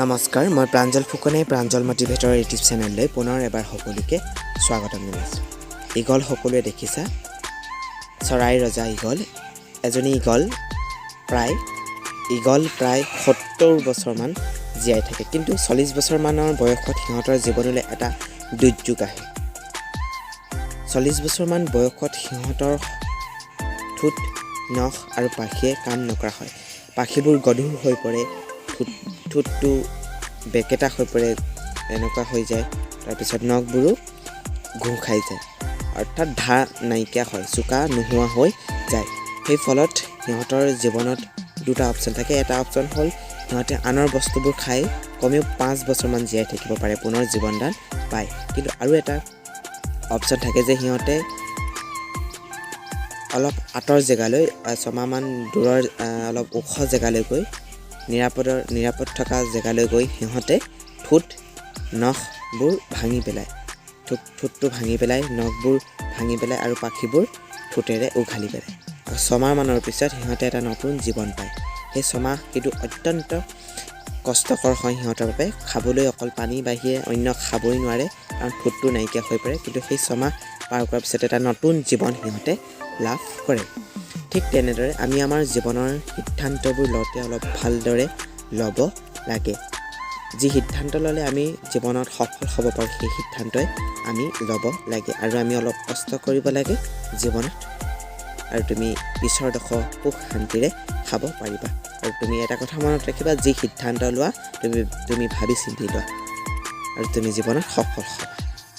নমস্কাৰ, মই প্ৰাঞ্জল ফুকনে প্ৰাঞ্জল মটিভেটৰ ইউটিউব চেনেললৈ পুনৰ এবাৰ সকলোকে স্বাগতম জনাইছোঁ। ঈগল সকলোৱে দেখিছা, চৰাই ৰজা ঈগল। এজনী ঈগল প্ৰায় 70 বছৰমান জীয়াই থাকে। কিন্তু 40 বছৰমানৰ বয়সত সিহঁতৰ জীৱনলৈ এটা দুৰ্যোগ আহে। 40 বছৰমান বয়সত সিহঁতৰ ঠোঁট, নখ আৰু পাখিয়ে কাম নকৰা হয়। পাখিবোৰ গধুৰ হৈ পৰে, ঠোঁটটো বেকেটা হৈ পৰে, এনেকুৱা হৈ যায়। তাৰপিছত নখবোৰো ঘোঁ খাই যায়, অৰ্থাৎ ধাৰ নাইকিয়া হয়, চোকা নোহোৱা হৈ যায়। সেই ফলত সিহঁতৰ জীৱনত দুটা অপশ্যন থাকে। এটা অপশ্যন হ'ল সিহঁতে আনৰ বস্তুবোৰ খাই কমেও 5 বছৰমান জীয়াই থাকিব পাৰে, পুনৰ জীৱনদান পায়। কিন্তু আৰু এটা অপশ্যন থাকে যে সিহঁতে অলপ আঁতৰ জেগালৈ, ছমাহমান দূৰৰ অলপ ওখ জেগালৈ গৈ, নিৰাপদ থকা জেগালৈ গৈ সিহঁতে ঠোঁট, নখবোৰ ভাঙি পেলায়। ঠোঁটটো ভাঙি পেলাই, নখবোৰ ভাঙি পেলাই আৰু পাখিবোৰ ঠোঁটেৰে উঘালি পেলায় আৰু ছমাহমানৰ পিছত সিহঁতে এটা নতুন জীৱন পায়। সেই ছমাহ কিন্তু অত্যন্ত কষ্টকৰ হয় সিহঁতৰ বাবে। খাবলৈ অকল পানী বাহিৰে অন্য খাবই নোৱাৰে, কাৰণ ঠোঁটটো নাইকিয়া হৈ পৰে। কিন্তু সেই ছমাহ পাৰ কৰাৰ পিছত এটা নতুন জীৱন সিহঁতে লাভ কৰে। ঠিক তেনেদৰে আমি আমাৰ জীৱনৰ সিদ্ধান্তবোৰ লওঁতে অলপ ভালদৰে ল'ব লাগে। যি সিদ্ধান্ত ল'লে আমি জীৱনত সফল হ'ব পাৰোঁ, সেই সিদ্ধান্তই আমি ল'ব লাগে আৰু আমি অলপ কষ্ট কৰিব লাগে জীৱনত আৰু তুমি পিছৰ ডোখৰ সুখ শান্তিৰে খাব পাৰিবা। আৰু তুমি এটা কথা মনত ৰাখিবা, যি সিদ্ধান্ত লোৱা তুমি ভাবি চিন্তি লোৱা আৰু তুমি জীৱনত সফল হ'বা।